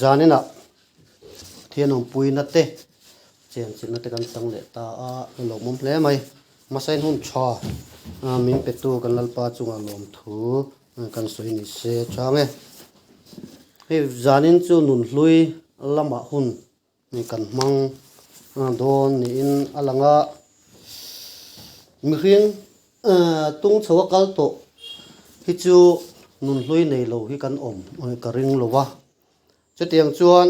Zaninah Pathian awmpuina te chenchilhna te kan chang leh ta a, a lawmawm hle mai. Hmasain hun tha min petu kan Lalpa chungah lawmthu kan sawi ni se chang e. Hei zanin chu nunhlui lamah hun kan hmang dawn niin a lang a, mihring tung chho a kal tawh hi chu nunhlui nei lo hi kan awm ka ring lo va, chutiang chuan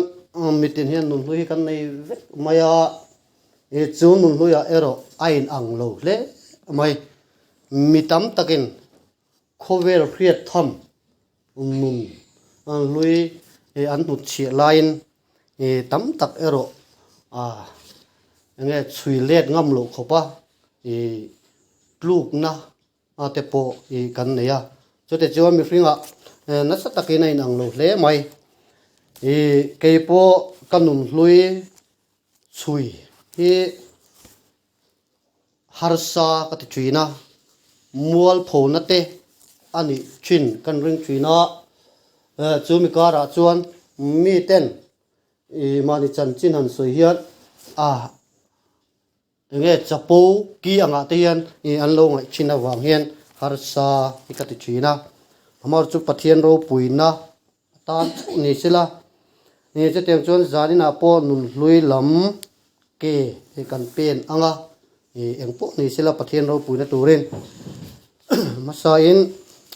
mitin hian nunhlui hi kan nei vek mai a, chu nunhluiah erawh a inang lo hle mai, mi tam takin Khawvel hriat tham nun hlui an hnut chhiah laiin tam tak erawh enge chhui let ngam loh khawpa tlukna te pawh kan nei a. Chute chuan mihringah nasa takin a inang lo hle mai. Kei pawh ka nun hlui chhui hi Harsa ka ti thin a, mualphona te a nih thin kan ring thin a, chu mi karah chuan miten i mahni chanchin han sawi hian a enge chapo ki angah te hian i an lo ngaih thin avang hian harsa hi ka ti thin a, amah chu Pathian ropuina Tan chauh ni sela, ni chutiang chuan zaninah pawh nunhlui lam ke hi kan pen ang a, eng pawh ni sela Pathian ropuina turin hmasain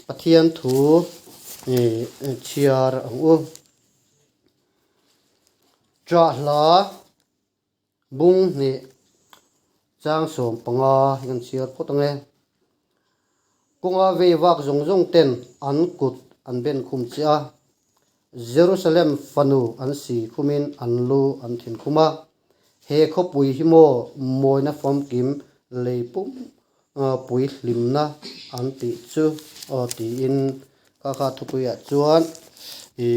Pathian thu chhiar ang u. Chahla bung hnih chang 15 hi kan chhiar phawt ang e. Kawnga vei vak zawng zawng ten an kut an ben khum che a, Jerusalem fanu an si khumin an lu an thin khum a. He khawpui hi maw mawina famkim lei pum pui hlimna an tih chu aw tiin kha kha thupuiah chuan i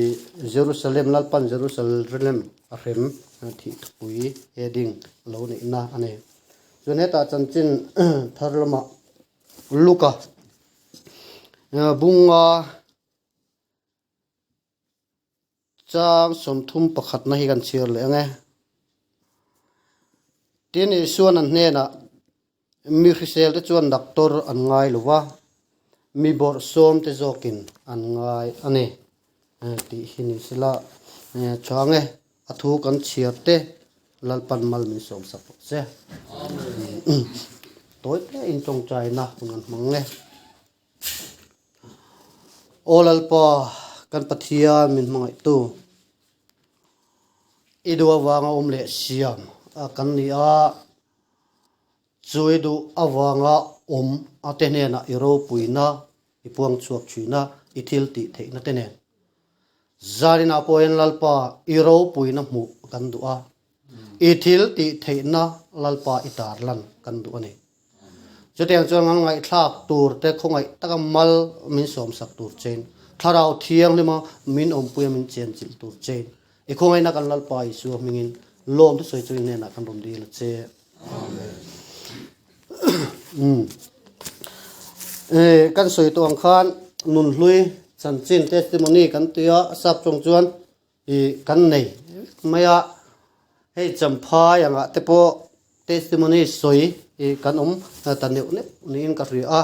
Jerusalem Lalpan Jerusalem a hrem thih thupui heading lo neihna a nei. Chuan hetah chanchin thar lamah Luka bunga chang 31 na hi kan chhiar leh ang e. Tin Isuan an hnenah mi hrisel te chuan doctor an ngai lo va, mi bawrhsawm te zawkin an ngai a ni tih hi ni sela chang e. A thu kan chhiar te Lalpan mal min sawm sak rawh che. Tawi te in tawngtaina hun an hmang e. Aw Lalpa kan Pathian min hmangaihtu i duh avanga awm leh siam a kan ni a, chu i duh avanga awm a te hnenah i ropuina i puang chhuak thin a, i thil tih theihna te nen. Zaninah pawh hian Lalpa i ropuina hmuh kan duh a, i thil tih theihna Lalpa i tar lan kan duh a ni. Chutiang chuan kan ngaihthlak tur te khawngaih taka mal min sawmsak tur chein, Thlarau Thianghlima min awmpuia min chenchilh tur chein, i khawngaihna kan Lalpa Isua hmingin lawm thusawi chu i hnenah kan rawn dil a che. Amen. Kan sawi tawh ang khan nunhlui chanchin testimony kan tui a, a sap chawng chuan ih kan nei mai a, hei champhai angah te pawh testimony sawi ih kan awm ta neuh neuh niin ka hria a,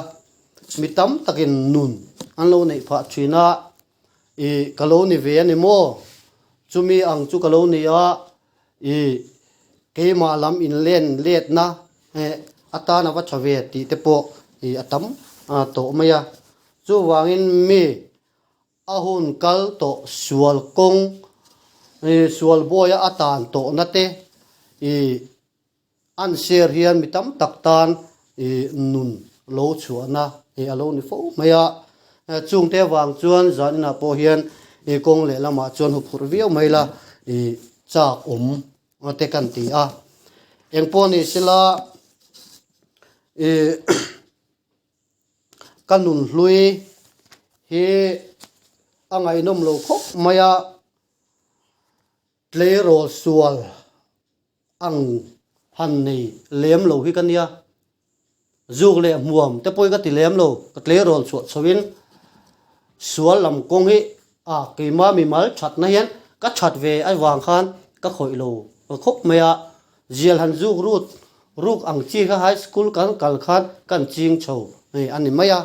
mi tam takin nun an lo neih phah thin a, ih ka lo ni ve a ni maw? Chumi ang chu ka lo ni a, ih keimah lam inlen letna atan a va tha ve tih te pawh ih a tam tawh mai a. Chuvangin mi a hun kal tawh sual kawng ih sual buaia a tan tawhna te ih an share hian mi tam tak tan ih nun lo chhuahna ih a lo ni fo mai a. Chungte avang chuan zan inah pawh hian ih kawng lehlamah chuan huphurh viau mai la ih chak awm te kan ti a. Engpawh ni sela ih ka nunhlui hi a ngaihnawm lo khawp mai a, tleirawl sual ang han nei lem lo hi ka nia. Zuk leh hmuam te pawhin ka ti lem lo, ka tleirawl chhuah chhoin sual lam kawng hi a keimah mimal thatna hian. Ka that ve avang khan ka khawih lo khawp mai a, zial han zuk rut ruk ang chi kha high school kan kal khan kan ching chho a ni mai a.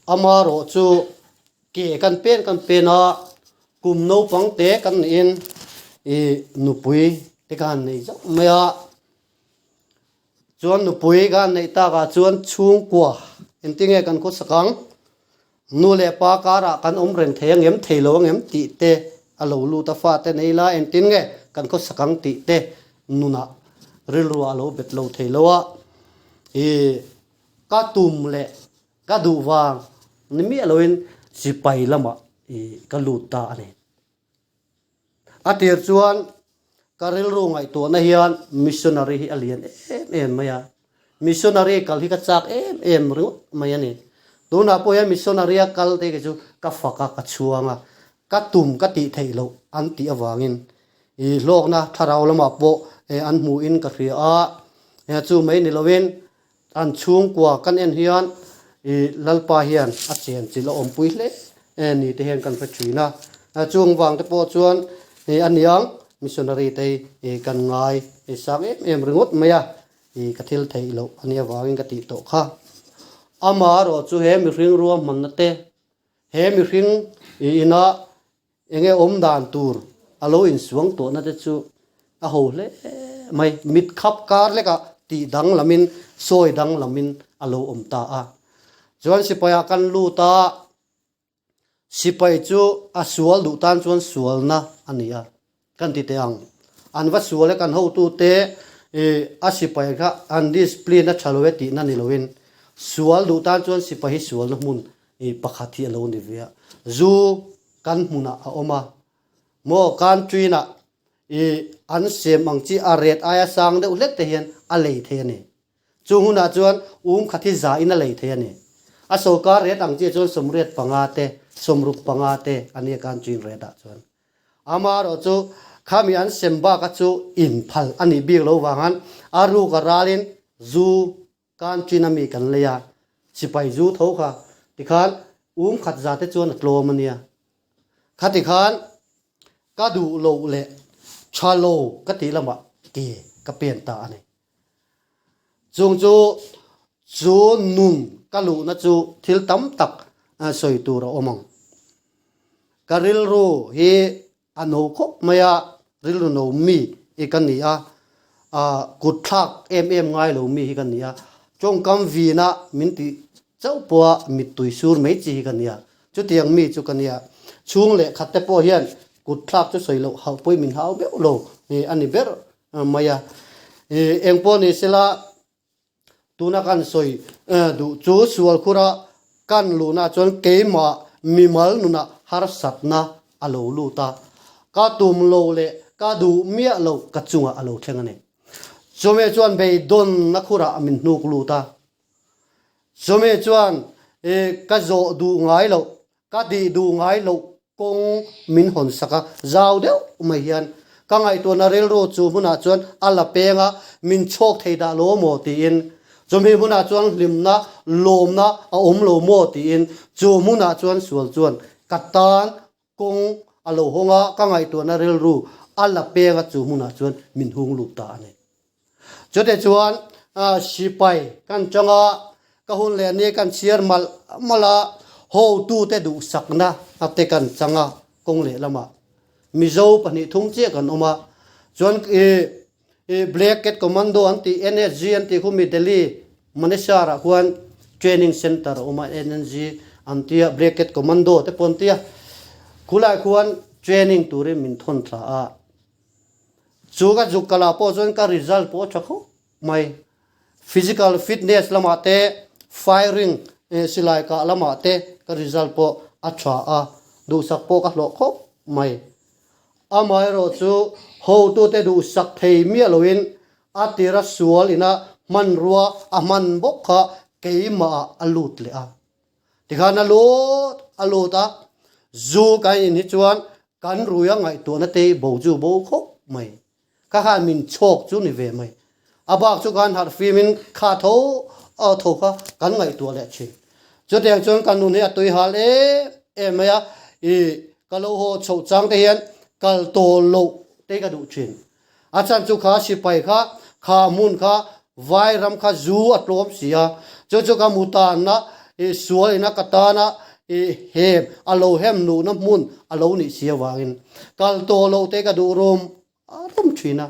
Amarawh chu ke kan pen kan pen a, kum naupang te kan niin nupui te ka han nei zauh mai a. Chuan nupui ka han neih takah chuan chhungkua engtinge kan khawsak ang? Nu leh pa karah kan awm reng thei ang em, thei lo ang em tih te a lo lut a, fate nei la engtin nge kan khawsak ang tih te nunah rilru a lo bet lo thei lo a. Ih ka tum leh ka duh vang ni miah loin sipai lamah ih ka lut ta a ni. A tir chuan ka rilru ngaihtuahna hian missionary hi a lian em em mai a, missionary kal hi ka chak em em ringawt mai a ni. Tunah pawh hian missionary a kal te khi chu ka fak a, ka chhuang a, ka tum ka tih theih loh an tih avangin i hlawkna thlarau lamah pawh an hmuhin ka hria a, chu mai ni loin An chhungkua kan en hian i Lalpa hian a chen chilh a awmpui hle ni te hian kan hre thin a. Chung vang te pawh chuan i a niang missionary te hi kan ngai sang em em ringawt mai a, i ka thil theih loh a nih avangin ka tih tawh kha. Amaherawh chu he mihring ruahmanna te, he mihring i ina Enge awm dan tur a lo insuang tawhna te chu a ho hle mai. Mit khap kar lekah tih danglamin sawi danglamin a lo awm ta a. Chuan sipaiah kan lut a, sipai chu a sual duh tan chuan sualna a ni a. Kan ti teh ang. An va sual e kan hotute a sipai kha an discipline a tha lo e tihna ni loin sual duh tan chuan sipai hi sualna hmun pakhat hi a lo ni ve a. Zu kan hmunah a awm a, maw country-na an sem ang chi a ret aia sang deuh hlek te hian a lei thei a ni. Chu hunah chuan um khat hi za in a lei thei a ni. A sawrkar ret ang chiah chuan sawmriat panga te, sawmruk panga te a nia kan chin ret ah chuan. Amaherawh chu khami an sem bak a chu in phal a nih bik lo vang a ruk a ral in zu kan chin a mi kan lei a, sipai zu tho kha tikhan um khat za te chuan a tlawm a nia. Khati khan ka duh loh leh tha lo ka tih lamah ke ka pen ta a ni. Chung chu chu nun ka luhna chu thil tam tak sawi tur a awm ang. Ka rilru hi a no khawp mai a, rilru no mi hi ka ni a, kut thlak em em ngai lo mi hi ka ni a, tawngkam vina min tih chauh pawha mittui sur mai chi hi ka ni a, chutiang mi chu ka ni a. Chhung leh khat te pawh hian kut thlak chu sawi loh hauh pawhin min hau meuh lo a ni ber mai a. Eng pawh ni sela tuna kan sawi duh chu sual khura kan luhna chuan keimah mimal nunah harsatna a lo lut a, ka tum lo leh ka duh miah lo ka chungah a lo thleng a ni. Chumi chuan beidawnna khurah min hnuk lut a, chumi chuan ka zawh duh ngai loh Ka tih duh ngai loh kawng min hawn sak a, zau deuh mai hian ka ngaihtuahna rilru chu hmunah chuan a la peng a, min chhawk thei dah lo maw tiin, chumi hmunah chuan hlimna, lawmna a awm lo maw tiin chu hmunah chuan sual chuan ka tan kawng a lo hawng a, ka ngaihtuahna rilru a la peng a chu hmunah chuan min hung lut ta a ni. Chute chuan sipai kan chang a, ka hun leh ni kan chhiar malh malh a, hotute duhsakna te kan chang a, kawng lehlamah Mizo 2 3 chiah kan awm a, chuan i Black Cat Commando an tih NSG an tih khu mi Delhi Manesar ah khuan training center a awm a, NNG an tia Black Cat Commando te pawh an tia, khulai khuan training turin min thawn thla a. Chu ka zuk kalah pawh chuan ka result pawh a tha khawp mai. Physical fitness lamah te, firing silai kah lamah te ka result pawh a tha a, duhsak pawh ka hlawh khawp mai. Amaherawh chu hotute duhsak thei miah loin a tira sual ina hmanrua a hman bawk kha keimah ah a lut leh a. Tikhan a lut a lut a, zu kan in hi chuan kan rui a ngaihtuahna te hi bo chu bo khawp mai. Kha khan min chhawk chu ni ve mai. A bak chu kan harh fim in kha tho tho kha kan ngaihtuah leh thin. Chutiang chuan kan nun hi a tui hal em em mai a, i. Ka lo haw chhoh chang te hian kal tawh loh te ka duh thin. A chan chu kha sipai kha, kha hmun kha vai ram kha zu a tlawm si a, chu chu ka mutanna i sual ina ka tana i hem a lo hem nuhna hmun a lo nih si avangin kal tawh loh te ka duh rum a rum thin a.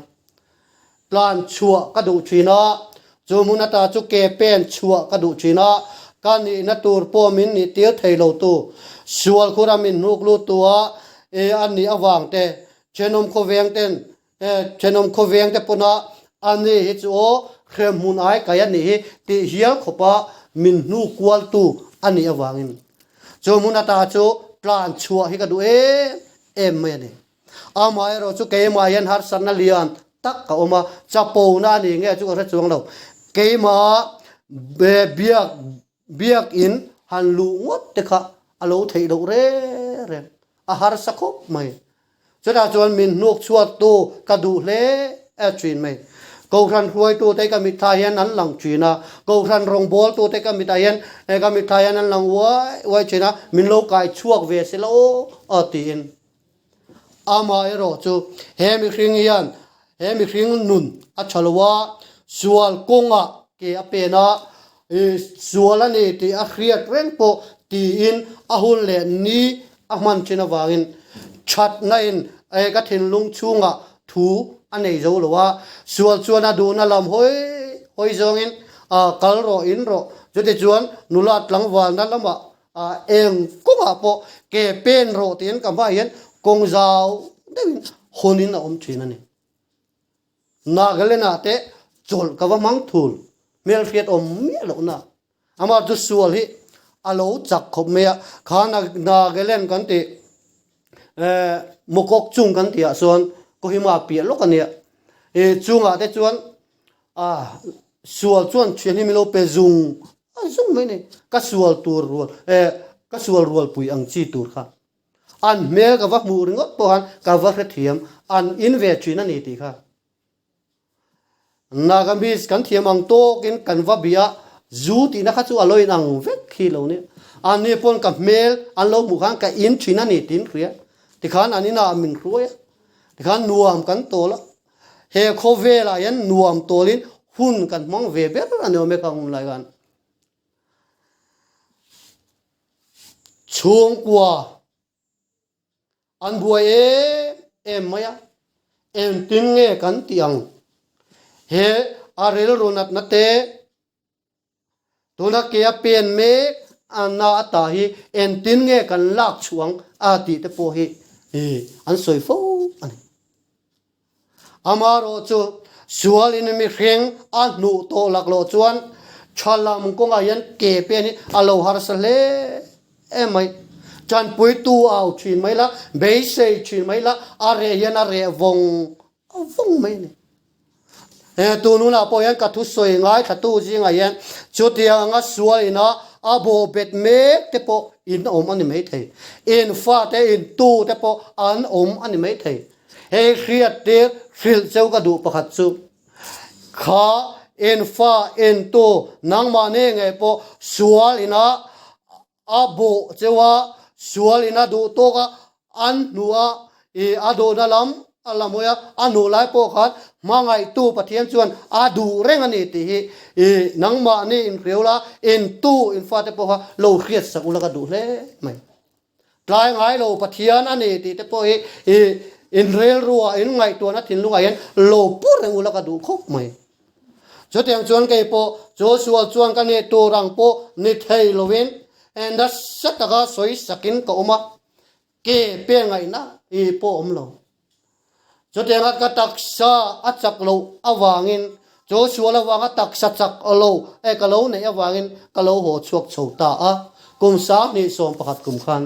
Tlan chhuah ka duh thin a, chu hmun ata chu ke pen chhuah ka duh thin a, ka nihna tur pawh min nih tir thei lo tu, sual khura min hnuk lut tu a e a nih avang te, thenawm khawveng ten e thenawm khawveng te pawn a a ni hi chu aw hrem hmun ai kai a nih hi tih hial khawpa min hnuk kual tu a nih avangin chu hmun ata chu tlan chhuah hi ka duh em em mai a ni. Amaherawh chu keimah hian harsatna lian tak ka awm a, chapona a ni nge chu ka hre chuang lo. Keimah biak biakin han luh ngawt te kha a lo theih loh reng reng, a harsa khawp mai. Chutah chuan min hnuk chhuattu ka duh hle thin mai. Kohhran hruaitute ka mitthla hian an lang thin a, Kohhran rawngbawltute ka mitah hian ka mitthla hian an lang uai uai thin a, min lo kai chhuak ve se lo aw tiin. Amaherawh chu he mihring hian he mihring nun a tha lo a, sual kawngah ke a pen a, sual a ni tih a hriat reng pawh tiin a hun leh ni a hman thin avangin thatna in ka thinlung chhungah thu a nei zo lo a, sual chuan a duhna lam hawi hawi zawngin kal rawh in rawh chutichuan nula tlangvalna lamah Ah eng kawngah pawh ke pen rawh tiin ka hmaah hian kawng zau deuhin hawnin a awm thin a ni. Nagaland-ah te chawlh ka va hmang thul, hmelhriat awm miah lohna. Amah chu sual hi a lo chak khawp mai a, kha Nagaland kan tih eh Mokok chung kan tihah chuan Kohima piah lawk a nia. Eh chungah te chuan ah sual chuan thian hi min lo pe zung A zung mai ni. Ka sual tur rual eh ka sual rualpui ang chi tur kha an hmel ka va hmuh ringawt pawh khan ka va hrethiam an in ve thin a ni tih kha. Nagamese kan thiam ang tawkin kan va bia zu tihna kha chu a lo in ang vek khi lo nia. An ni pawn ka hmel an lo hmuh khan ka in thin a ni tiin hria. Tikhan an inah min hruai a, tikhan nuam kan tawl a. He khawvelah hian nuam tawlin hun kan hmang ve ber a ni awm e kha hun lai khan. Chhungkua an buai em em mai a, engtin nge kan tih ang? He a rilru natna te Tuna ke a pen mek a na a ta hi engtin nge kan lak chhuang a tih te pawh hi an sawi fo a ni. Amaherawh chu sual in mihring a hnuh tawh laklawh chuan tha lam kawngah hian ke pen hi a lo harsa hle em mai. Tanpuitu au thin mai la, beisei thin mai la, a reh hian a reh vawng vawng mai a ni. He tun hunah pawh hian ka thusawi ngaithlatu zingah hian chutiang anga sual ina a bawhbet mek te pawh in awm a ni maithei. In fate, in tu te pawh an awm a ni maithei. Hei hriat tir hrilh cheu ka duh pakhat chu, kha in fa, in tu, nangmahni ngei pawh sual ina a bawh cheu a, sual in a duh tawk a, an hnu a, i a duhna lam a la mawi a, a hnuh lai pawh khan hmangaihtu Pathian chuan a duh reng a ni tih hi i nangmahni inhriau la, intu in fate pawh kha lo hriat sak ula ka duh hle mai. Tlai ngai lo Pathian a ni tih te pawh hi i inrelruah inngaihtuahna thinlungah hian lo pu reng ula ka duh khawp mai. Chutiang chuan kei pawh Joshua chuan ka nih tur ang pawh ni thei lovin nasa taka sawi sakin ka awm a, ke pe ngaihna hi pawh awm lo. Chutianga ka taksa a chak loh avangin Joshua avanga taksa chak lo e ka lo neih avangin ka lo haw chhuak chho ta a, kum 2011 kum khan.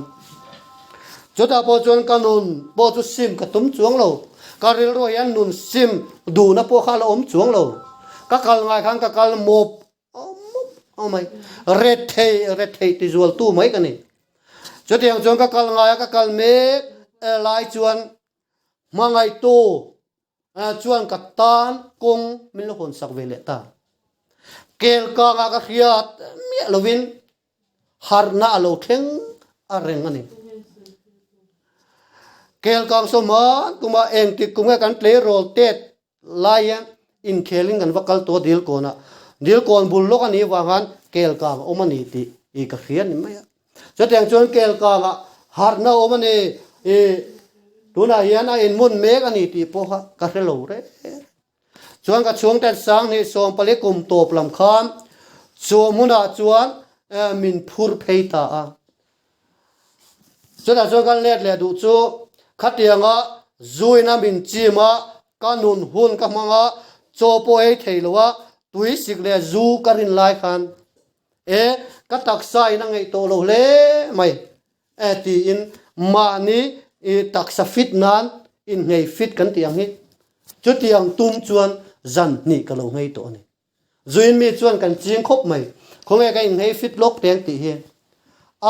Chutah pawh chuan ka nun pawh chu sim ka tum chuang lo. Ka rilruah hian nun sim duhna pawh kha a la awm chuang lo. Ka kal ngai khan ka kal mawp mawp a mai. Ret thei ret thei ti zual tu mai ka ni. Chutiang chuan ka kal ngai a, ka kal mek lai chuan hmangaihtu chuan ka tan kawng min lo hawn sak ve leh ta. Kel kangah ka hriat miah lovin harhna a lo thleng a reng a ni. Kelkang sawma kuma engtik kum nge kan tleirawl tet lai hian inkhelin kan va kal tawh a dilkawnah. Dilkawn bul lawk a nih vang khan kelkang a awm a ni tih i ka hria ni mai a. Chutiang chuan kelkangah harhna a awm a ni i tunah hian a inmun mek a ni tih pawh kha ka hre lo reng. Chuan ka chhungten Sanghnih 40 kum tawp lam khan chu hmunah chuan min phur phei ta a. Chutah chuan kan let leh duh chu khatianga zuina min chim a, ka nun hun ka hmang a, chaw pawh ei thei lo a, tui sik leh zu ka rin lai khan e ka taksa in a ngeih tawh lo hle mai e tiin mahni i taksa fit nan inngei fit kan tih ang hi chutiang tum chuan zan hnih ka lo nghei tawh a ni. Zuin mi chuan kan ching khawp mai. Khawnge ka inngei fit lawk teng tih hi.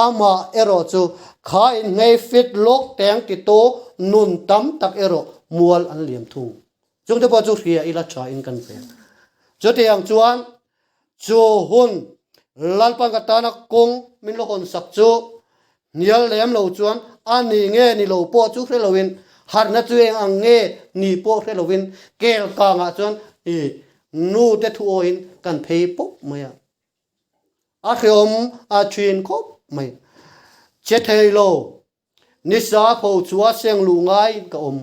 Amah erawh chu kha inngei fit lawk teng ti to nun tam tak erawh mual an liam thung. Chungte pawh chu hria ila tha in kan ve. Chutiang chuan chu hun Lalpan ka tana kawng min lo hawn sak chu hnial lem lo chuan a ni nge ni lo pawh chu hre loin harhna chu eng ang nge ni pawh hre loin kel kangah chuan i nu te thu awiin kan phei pawp mai a. A hreawm a thin khawp mai. Che thei lo Nisa pho chua seng luh ngaiin ka awm.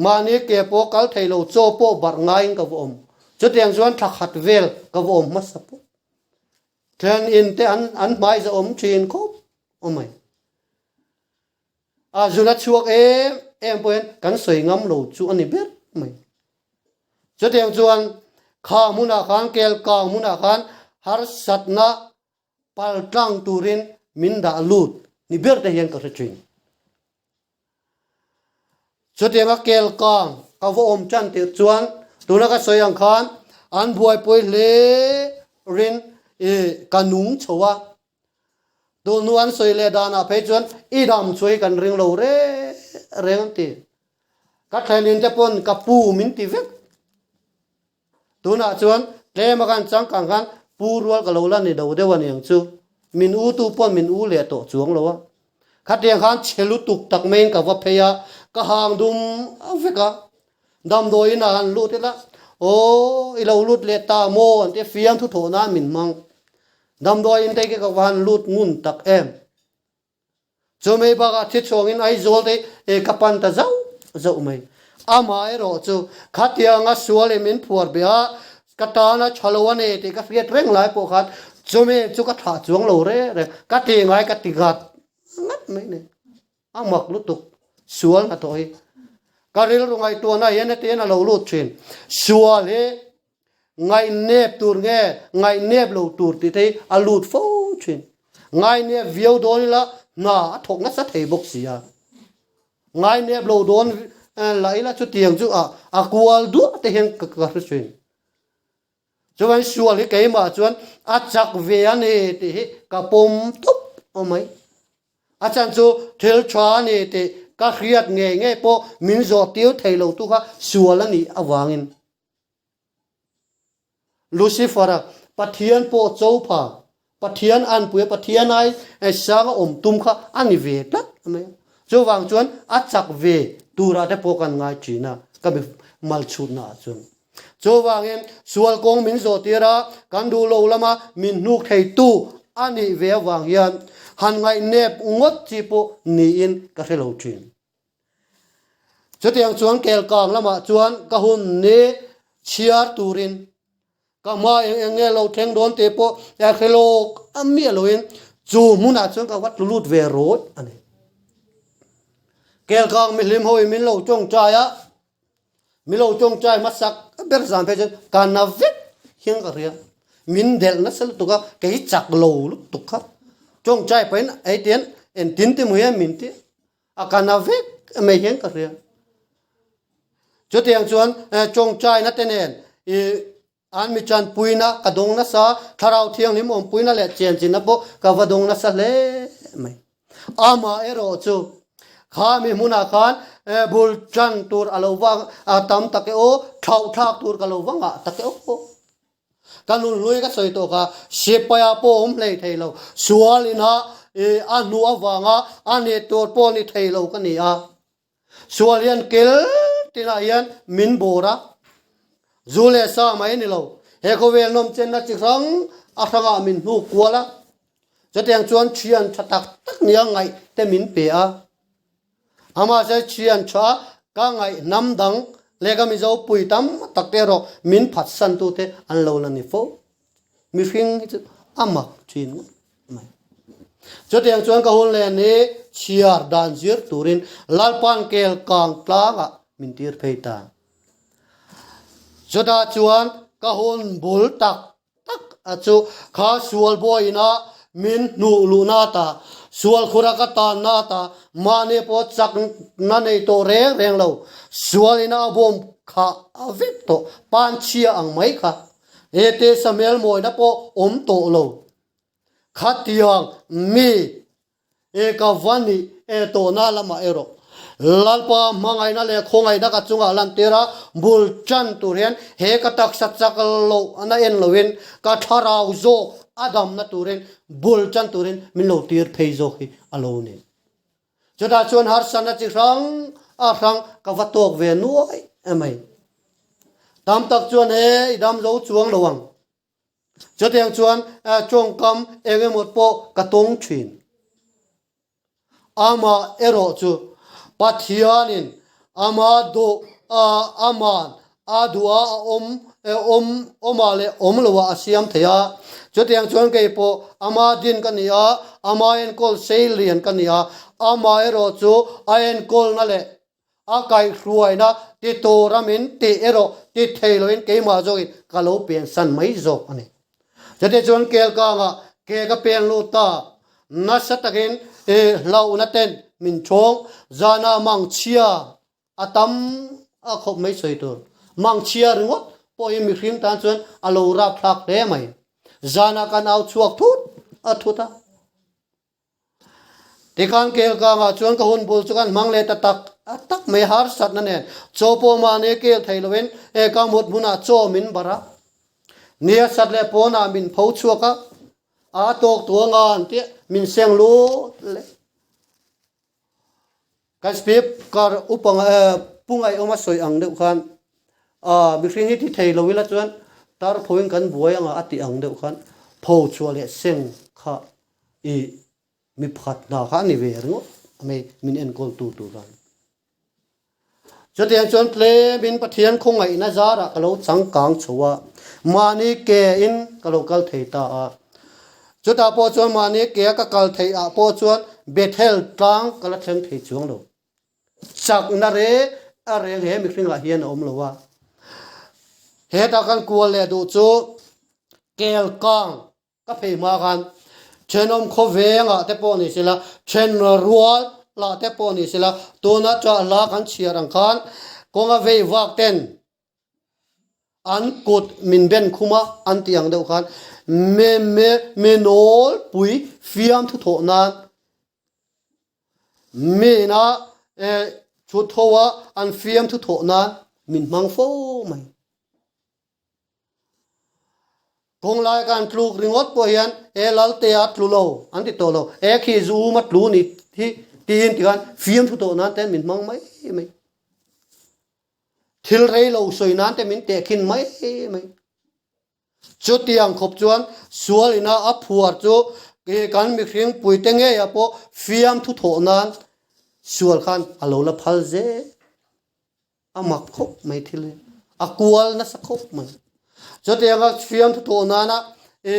Mahni ke pawh kal thei lo chaw pawh barh ngaiin ka va awm. Chutiang chuan thla khat vel ka va awm hmasa pawh. Thlen in te an an hmai za awm thin khawp awm mai. A zun a chhuak em em pawhin kan sawi ngam lo chu a ni ber mai. Chutiang chuan kha hmunah khan kel kang hmunah khan harsatna Pal tlang turin min dah lut ni ber te hian ka hre thin. Chutianga kel kang ka va awm tan tirh chuan tuna ka sawi ang khan an buaipui hle rin i ka nung chho a. Tun hnu an sawi leh danah phei chuan i dam chu hi kan ring lo reng reng an ti. Ka thlenin te pawn ka pu min ti vek. Tunah chuan tlem a kan changkang khan pu rual ka lo la ni do deuh a niang chu. Min u tu pawn min u leh tawh chuang lo a. Khatiang khan chhe lutuk tak maiin ka va phei a, ka hang dum vek a. Damdawiin ah han lut ila, Aw, i lo lut leh ta maw an ti a, fiamthu thawh nan min hmang. Damdawiin te khi ka va han lut ngun tak em. Chumei bakah thi chhuangin Aizawl te e ka pan ta zauh zauh mai. Amah erawh chu khatianga sual in min phuar beh a, ka tana tha lo a ni tih ka hriat reng lai pawh khan chumi chu ka thlah chuang lo reng reng. Ka ti ngai ka ti ngat ngat mai ni. A mak lutuk sual hnathawh hi. Ka rilru ngaihtuahna hian hetiang a lo lut thin. Sual hi Ngaihnep tur nge ngaihnep lo tur tih te hi a lut fo thin. Ngaihnep viau dawn ila hna a thawk nasa thei bawk si a. Ngaihnep lo dawn lah ila chutiang chu a a kual duah te hian ka ka hre thin. Chuan sual hi keimah chuan a chak ve a ni tih hi ka pawm tawp mai. A chan chu thil tha a ni tih ka hriat ngei ngei pawh min zawh tir thei lo tu kha sual a nih avangin. Lucifer-a Pathian pawh cho pha, Pathian anpuia Pathian ai sang a awm tum kha a ni ve tlat mai a. Chuvang chuan a chak ve turah te pawh kan ngai thin a, ka mi malchhutna ah chuan. Chuvangin sual kawng min zawh tir a, kan duh lo lama min hnuk theitu a nih ve avang hian han ngaihnep ngawt chi pawh niin ka hre lo thin. Chutiang chuan kelkang lamah chuan ka hun ni chhiar turin ka hma eng eng nge lo thleng dawn tih pawh hre lawk a miah loin chu hmunah chuan ka va tlu lut ve rawih a ni. Kelkang mihlim hoin min lo tawngtai a, min lo tawngtai hmasak ber zan phei chuan ka na vek hian ka hria. Min delh nasa lutuk a, kei chak lo lutuk kha. Tawngtai pahin eitian entin ti maw hian min ti. A kan a vek mai hian ka hria. Chutiang chuan tawngtaina te nen i an mi tanpuina ka dawng nasa, thlarau thianghlim awmpuina leh chenchina pawh ka va dawng nasa hle mai. Amah erawh chu kha mi hmunah khan bul tan tur a lo va tam tak e aw, thlauh thlak tur ka lo va ngah tak e aw. Ka nunhlui ka sawi tawh kha, sipaia pawh awm hlei thei lo, sual ina a hnu avanga a ni tur pawh ni thei lo ka ni a. Sual hian kel tinah hian min bawr a, zu leh sa mai a ni lo. He khawvel nawm chenna chi hrang a hrangah min hnuk kual a, chutiang chuan thian tha tak tak nia ngaih te min pe a. Amahse thian tha ka ngaih hnam dang leh ka Mizo pui tam tak te erawh min phatsan tute an lo la ni fo. Mihring hi chu a mak thin ngawt mai. Chutiang chuan ka hun leh ni chhiar dan zir turin Lalpan kel kang tlangah min tir phei ta. Chutah chuan ka hun bul tak tak a chu kha sual bawiina min hnuh luhna ata, sual khura ka tanna ata, mahni pawh chakna nei tawh reng reng lo, sualina a bawm khah a vek tawh, panchhia ang mai kha. Hete Samuel mawina pawh awm tawh lo. Khatiang mi e ka va nih e tawhna lamah erawh Lalpa hmangaihna leh khawngaihna ka chungah lantir a, bul tan tur hian he ka taksa chak lohna en loin ka thlarau zawk a damna turin bul tan turin min lo tir phei zawk hi a lo ni. Chutah chuan harsatna chi hrang a hrang ka va tawk ve nuai emai. Tam tak chuan he i dam zo chuang lo ang. Chutiang chuan tawngkam eng emaw pawh ka tawng thin. Amah erawh chu Pathianin ama duh aman a duh a a awm awm awmah leh awm loah a siam thei a. Chutiang chuan kei pawh ama din ka ni a, ama enkawl seilian ka ni a, amah erawh chu a enkawlna leh A kaihhruaina ti tura min tih erawh ti thei loin keimah zawkin ka lo pensan mai zawk a ni. Chutichuan Kelkangah ke ka pen lut ta, nasa takin i hlauhna ten min chhawng, zana mangchhia a tam a khawp mai sawi tur. Mangchhia ringawt pawhin mihring tan chuan a lo rapthlak hle mai. Zana kan au chhuak thut a thut a. Tikhan Kelkangah chuan ka hun bul chu kan hmang leh ta tak tak mai harsatna nen chaw pawh mahni kel thei loin e ka mut hmunah chaw min barh a, nia sat leh pawnah min pho chhuak a, a tawk tuang a an tih min seng lut leh. Kan speaker upa pu ngaihawm a sawi ang deuh khan mihring hi ti thei lo ila chuan tar phoin kan buai anga a tih ang deuh khan pho chhuah leh seng kha i mi pakhat hna kha a ni ve ringawt mai min enkawl tu tur khan. Chutiang chuan tlemin Pathian khawngaihna zarah ka lo changkang chho a, mahni ke in ka lo kal thei ta a. Chutah pawh chuan mahni ke a ka kal theih ah pawh chuan Bethel tlang ka la thleng thei chuang lo. Chakna re a reng he mihringah hian a awm lo a. Hetah kan kual leh duh chu Kelkang Ka phei hma khan thenawm khawvengah te pawh ni sela, then rual lah te pawh ni sela, tuna chah hla kan chhiar ang khan kawnga vei vak ten an kut min ben khum a an tih ang deuh khan me me me nawlpui fiam thu thawh nan mi ina thut ho a an fiam thu thawh nan min hmang fo mai. Kawnglai kan tluk ringawt pawh hian e Lalte a tlu lo an ti tawh lo, e khi zu um a tlu ni hi tiin tikhan fiamthu tawh nan te min hmang mai mai. Thil rei lo sawi nan te min tehkhin mai mai. Chutiang khawp chuan sual ina a phuar chu kan mihring puite ngeia pawh fiamthu thawh nan sual khan a lo la phal zel. A mak khawp mai thil hi. A kual nasa khawp mai. Chutianga fiamthu thawh nana i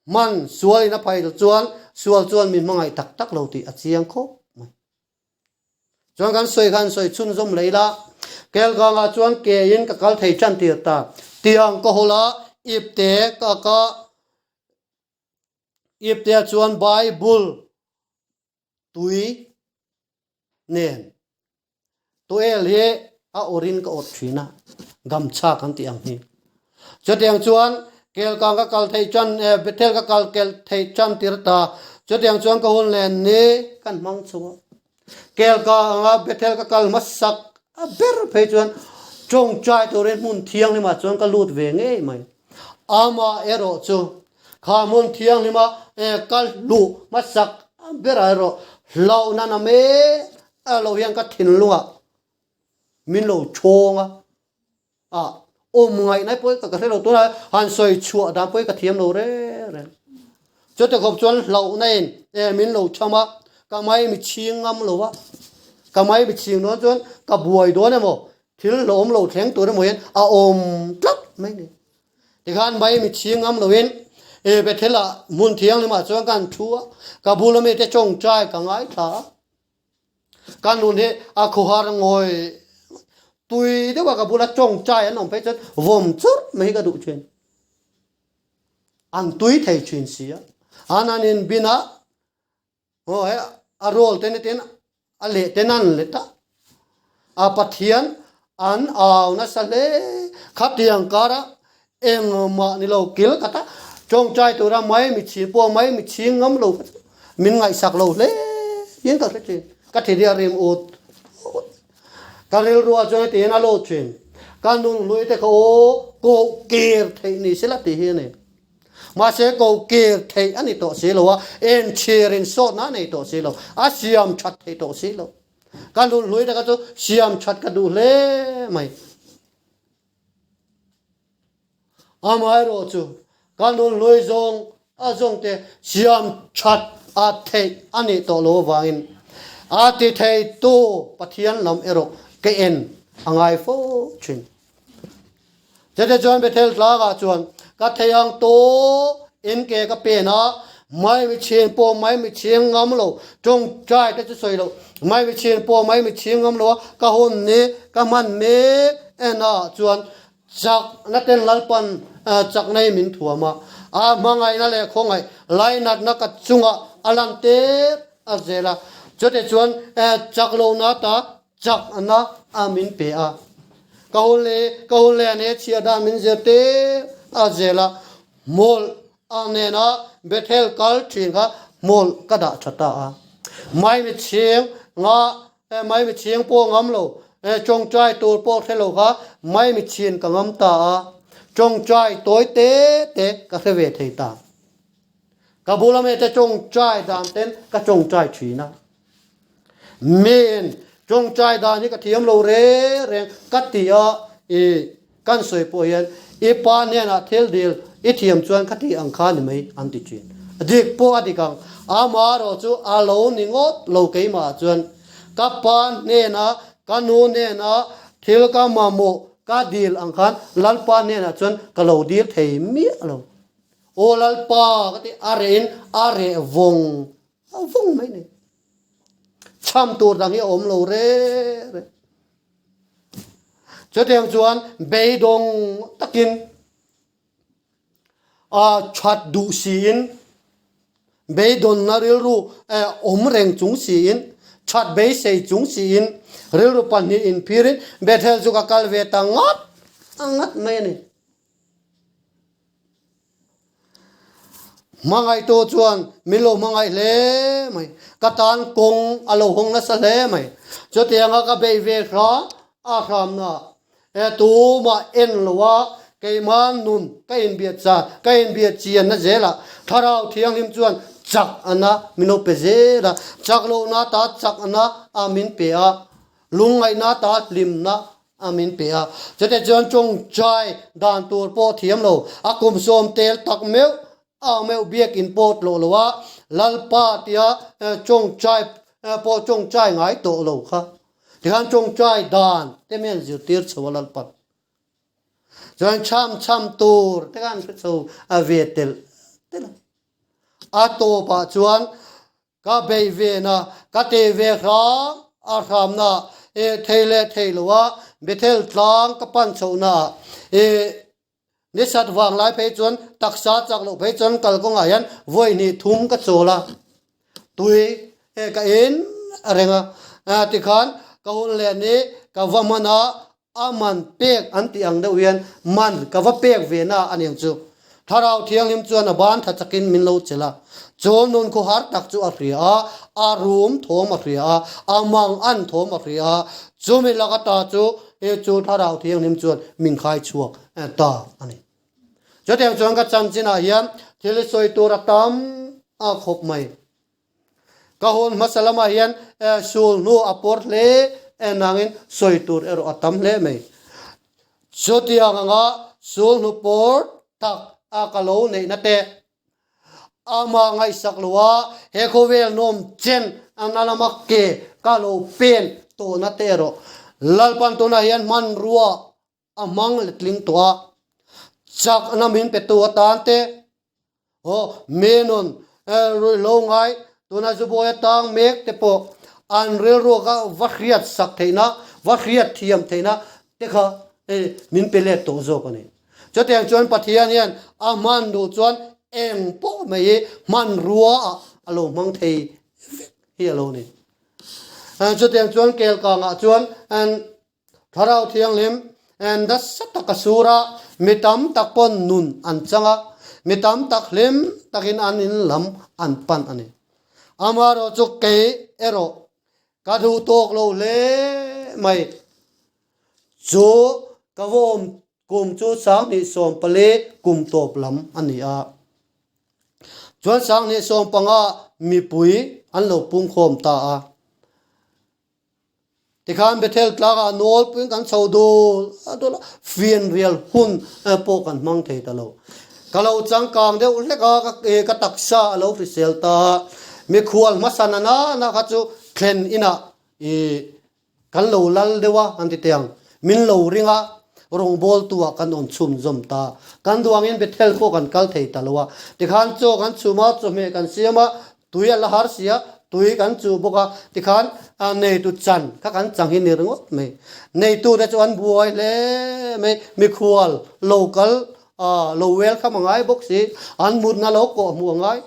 hman sual in a phai loh chuan sual chuan min hmangaih tak tak lo tih a chiang khawp mai. Chuan kan sawi khan sawi chhunzawm leh ila, Kelkangah chuan ke in ka kal thei tan tir ta. Tiang ka hawlh a, ipte ka ka ipte chuan Bible tui nen Tuel hi a awrin ka awrh thin a, gamchha kan tih ang hi. Chutiang chuan Kelkang ka kal theih chan, Bethel ka kal kel theih chan tir ta. Chutiang chuan ka hun len ni kan hmang chho a. Kelkang anga Bethel ka kal hmasak a ber phei chuan tawngtai turin hmun thianghlimah chuan ka lut ve ngei mai. Amah erawh chu kha hmun thianghlima kal luh hmasak berah erawh hlauhna na mek. lo hian ka thinlungah min lo chhawng a, a awm ngaihna pawh ka hre lo tunah han sawi chhuah dan pawh hi ka thiam lo reng reng. Chute khawp chuan hlauhna in e min lo cham a, ka mai mi chhing ngam lo a, ka mai mi chhing dawn chuan ka buai dawn emaw thil hlauhawm lo thleng tur emaw hian a awm tlat mai ni. Tikhan mai mi chhing ngam loin e Bethel ah hmun thianghlim ah chuan ka han thu a, ka bula mite tawngtai ka ngaithla a. Ka nun hi a khuhar ngawi tui deuh a ka bula tawngtai an awm phei chuan vawm churh mai hi ka duh thin. An tui thei thin si a. An an inbin a, aw he a roll te ni ten a leh ten an let a. A Pathian an au nasa hle. Khatiang kara engmah ni lo kil khat a tawngtai tura mai mi chhing pawh mai mi chhing ngam lo kha chu min ngaihsak lo hle in ka hre thin. Ka thi ria rim ut ut. Ka rilruah chuan hetiang hian a lut thin. Ka nun hlui te kha aw koh kir theih ni sela tih hi a ni. Mahse koh kir theih a ni tawh si lo a, enchhir insawtna a nei tawh si lo, a siam that theih tawh si lo. Ka nun hlui te kha chu siam that ka duh hle mai. Amaherawh chu ka nun hlui zawng a zawng te siam that a theih a nih tawh lo avangin a ti theitu Pathian lam erawh ka en a ngai fo thin. Chute chuan Bethel tlangah chuan ka thei ang tawh in ke ka pen a, maimichhing pawh maimichhing ngam lo, tawngtai te chu sawi loh, maimichhing pawh maimichhing ngam lo a, ka hun ni ka hman mek en ah chuan Chakna ten Lalpan chakna hi min thuam a, a hmangaihna leh khawngaih lainatna ka chungah a lan tep a zel a, chutih chuan chak lohna ta chakna a min pe a, ka hun leh ka hun leh ane chhiah dan min zir tep a zel a, hmawlh a nena Bethel kal thin kha hmawlh ka dah tha ta a, maimichhing nga Maimichhing pawh ngam lo, tawngtai tur pawh hre lo kha Maimichhin ka ngam ta a, tawngtai tawi te te ka hre ve thei ta. Ka bula mite tawngtai dan ten ka tawngtai thin a. Min tawngtai dan hi ka thiam lo reng reng ka ti a, i kan sawi pawh hian i pa hnenah thil dil i thiam chuan ka tih ang kha ni mai an ti thin. Dik pawh a dik ang. Amaherawh chu a lo ni ngawt lo keimah chuan ka pa hnenah ka nu hnenah thil ka mamawh ka dil ang khan Lalpa hnenah chuan ka lo dil thei miah lo. Aw Lalpa ka ti a rehin a reh vawng vawng mai ni. Chham tur dang hi a awm lo reng reng. Chutiang chuan beidawng takin a that duh siin, beidawnna rilru awm reng chung siin, that beisei chung siin, rilru pahnih inphirin Bethel chu ka kal ve ta ngat ngat mai a ni. Hmangaihtu chuan min lo hmangaih hle mai. Ka tan kawng a lo hawng nasa hle mai. Chutianga ka beih ve hram a hramna e tumah en lo a, keimah nun ka inbiat cha ka inbiat chianna zelah Thlarau Thianghlim chuan chak ana min lo pe zel a, chak lohna ta chak ana a min pe a, lungngaihna ta hlimna a min pe a, chutah chuan tawngtai dan tur pawh thiam lo, a kum sawm tel tak meuh a meuh biakin pawh tlawh lo a, Lalpa tia tawngtai pawh tawngtai ngai tawh lo kha. Tikhan tawngtai dan te mian zirtir chho a Lalpa. Chuan chham chham tur te khan hre chho a ve telh telh a. A tawpah chuan Ka bei ve na, ka te ve hram a hramna e thei leh thei lo a, Bethel tlang ka pan chhohna ah e nisat vang lai phei chuan taksa chak loh phei chuan kalkawngah hian vawi hnih thum ka chawl a, tui e ka in reng a, tikhan ka hun leh ni ka va hman a, A man pek an tih ang deuh hian man ka va pek ve na a niang chu. Thlarau Thianghlim chuan a ban tha chakin min lo chelh a. Chu nun khuhar tak chu a hria a, a rum thawm a hria a, a mang an thawm a hria a. Chumi lak ata chu chu Thlarau Thianghlim chuan min khai chhuak ta a ni. Chutiang chuan ka chanchinah hian thil sawi tur a tam a khawp mai. Ka hun hmasa lamah hian sul hnu a pawr hle nangin sawi tur erawh a tam hle mai. Chutiang anga sul hnu pawr tak a ka lo neihna te amah ngaihsak lo a, he khawvel nawm chen na lama ke ka lo pen tawhna te erawh Lalpan tunah hian hmanrua a hmang letling tawh a, chakna min petu atan te aw menon ruihhlo ngai tuna zubawi atang mek te pawh an rilru kha va hriat sak theihna va hriat thiam theihna te kha min pe let tawh zawk a ni. Chutiang chuan Pathian hian a hman duh chuan eng pawh mai hi hmanrua ah a lo hmang thei vek hi a lo ni. Chutiang chuan kelkangah chuan Thlarau Thianghlim nasa taka sur a, mi tam tak pawn nun an chang a, mi tam tak hlim takin an in lam an pan a ni. Amaherawh chu kei erawh ka duh tawk lo hle mai. Chu ka vawm kum chu 2014 kum tawp lam a ni a. Chuan 2015 mipui an lo pungkhawm ta a. Tikhan Bethel tlangah nawlpuiin kan chho dul a dul a, fianrial hun pawh kan hmang thei ta lo. Ka lo changkang deuh hlek a, ka taksa a lo hrisel ta a, mikhual hmasa na nana kha chu thlen inah ih kan lo lal deuh a an ti teh ang. Min lo ring a, rawngbawltu ah kan awm chhunzawm ta. Kan duangin Bethel pawh kan kal thei ta lo a. Tikhan chaw kan chhum a, chawhmeh kan siam a, Tui a la har si a, tui kan chuh bawk a, tikhan neitu chan kha kan chang hi ni ringawt mai. Neitute chu an buai hle mai, mikhual lo kal lo welcome a ngai bawk si, an mutna lo kawh hmuh a ngai.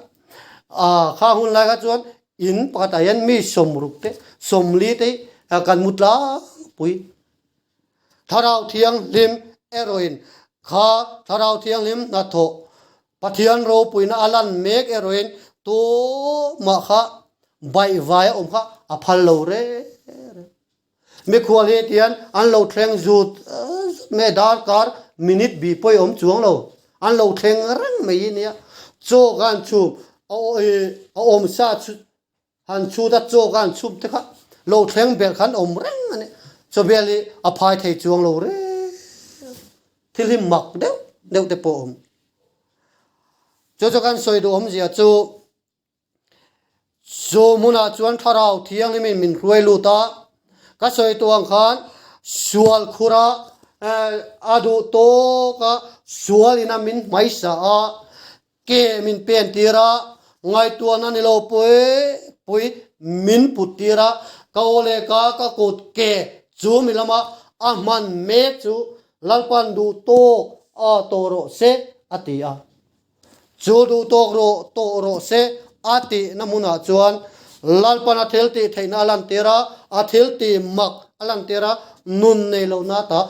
Kha hun lai kha chuan in pakhatah hian mi sawmruk te, sawmli te hi kan mu tlangpui. Thlarau Thianghlim erawhin kha Thlarau Thianghlim hnathawh Pathian ropuina a lan mek erawhin tumah kha baihvai a awm kha a phal lo reng reng. Mikhual hi tihian an lo thleng zut zut mai a, darkar minute bi pawh i awm chuang lo, an lo thleng reng mai hi nia. Chaw kha an chhum a awm sa chu han chhut a, chaw kha an chhum te kha lo thleng belh kha an awm reng a ni. Chawbel hi a phai thei chuang lo reng. Thil hi mak deuh deuh te pawh a awm. Chu chu kan sawi duh awmzia chu, chu hmunah chuan Thlarau Thianghlimin min hruai lut a, ka sawi tu ang khan sual khura a duh tawk a, sual ina min hmaisa a, Ke min pen tir a, ngaihtuahna ni lo pui pui min put tir a, ka aw leh ka ka kut ke chu mi lama a hman mek chu Lalpan duh tawk a tawh rawh se a ti a. Chu duh tawk rawh tawh rawh se a tihna hmunah chuan Lalpan a thil tih theihna a lantir a, a thil tih mak a lantir a, nun nei lohna ta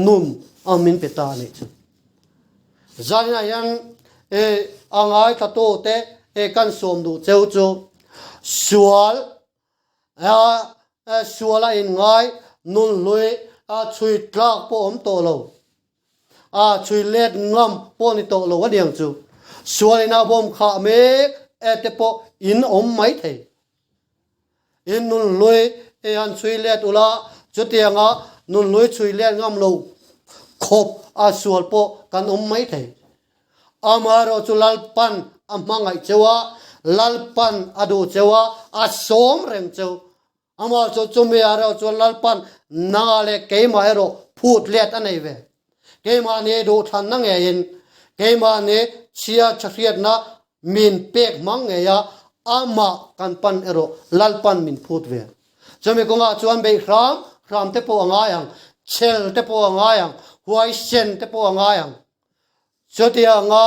nun a min pe ta a nih chu. Zaninah hian e a ngaithla te e kan sawm duh cheu chu sual a sual a inngai nun hlui a chhui tlak pawh awm tawh lo a chhui let ngam pawh ni tawh lo a niang chu sual ina bawm khah mek e te pawh in awm mai thei. In nunhlui i han chhui let ula, chutianga nunhlui chhui let ngam lo khawp a sual pawh kan awm mai thei. Amaherawh chu Lalpan a hmangaih cheu a, Lalpan a duh cheu a, a sawm reng cheu. Amah chu chumi ah erawh chuan Lalpan nangah leh keimah erawh phut let a nei ve. Keimahni duhthlanna ngeiin, keimahni chhia thahriatna min pek hmang ngei a, amah kan pan erawh Lalpan min phut ve. Chumi kawngah chuan beih hram hram te pawh a ngai ang, chhel te pawh a ngai ang, huaisen te pawh a ngai ang. Chutianga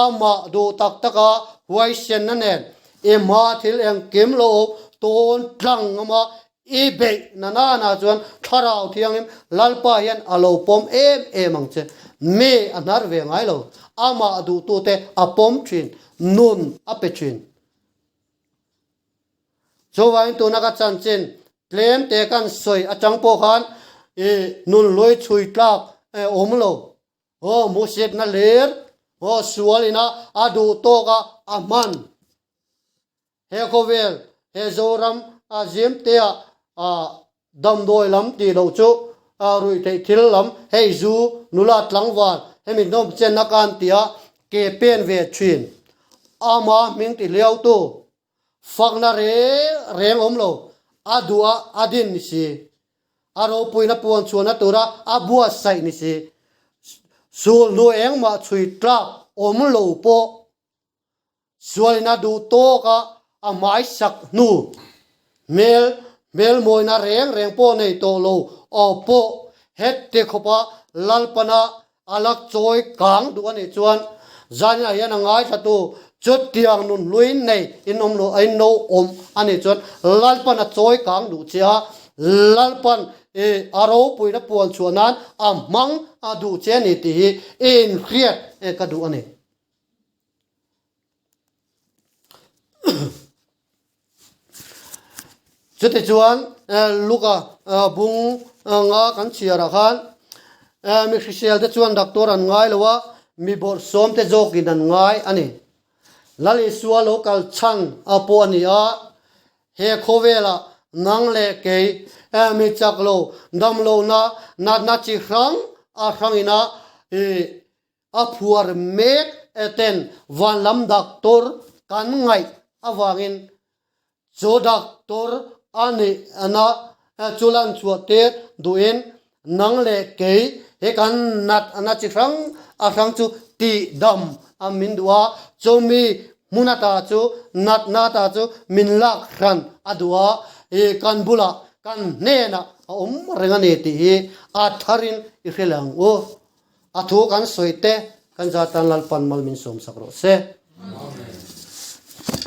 amah duh tak taka huaisenna nen i hma thil engkim lo tawn tlang ngama I beih na nana chuan Thlarau Thianghlim Lalpa hian a lo pawm em em ang che. Mi a hnar ve ngai lo. Amah duhtute a pawm thin, nun a pe thin. Chuvangin tuna ka chanchin tlem te kan sawi atang pawh khan i nun hlui chhui tlak awm lo. Aw hmuhsitna lir, aw sual ina a duh tawk a a hman. He khawvel, He Zoram a zimtea damdawi lam tih loh chu ruihtheih thil lam hei zu nula tlangval hemi hnawm chen a kan tia ke pen ve thin. Ama hming ti hliautu fakna reng reng awm lo a duh a a din ni si. A ropuina puan chhuahna tura a buatsaih ni si. Sulhnu engmah chhui tlak awm lo pawh Sualina duh tawka a hmaisak hnu hmel hmelmawina reng reng pawh nei tawh lo aw pawh heti khawpa Lalpana a la chawi kang duh a nih chuan zaninah hian a ngaithlatu chutiang nun hlui nei in awm lo a in no awm a nih chuan Lalpan a chawi kang duh che a, Lalpan i a ropuina puan chhuah nan a hmang a duh che a ni tih hi i inhriat ka duh a ni. Chutichuan Luka bung nga kan chhiarah khan mi hrisel te chuan doctor an ngai lo a, mi bawrhsawm te zawkin an ngai a ni. Lal Isua lo kal chhan pawh a ni a, he khawvelah nang leh kei mi chak lo, dam lohna, natna chi hrang a hrangina A phuar mek ten vanlam doctor kan ngaih avangin chu doctor a nihna chu lan chhuah tir duhin nang leh kei he kan natna chi hrang a hrang chu tihdam a min duh a, chumi hmun ata chu natna ata chu min lak hran a duh a, kan bulah kan hnenah a awm reng a ni tih hi a tharin i hre leh ang u. A thu kan sawi te kan zatan Lalpan mal min sawmsak rawh se.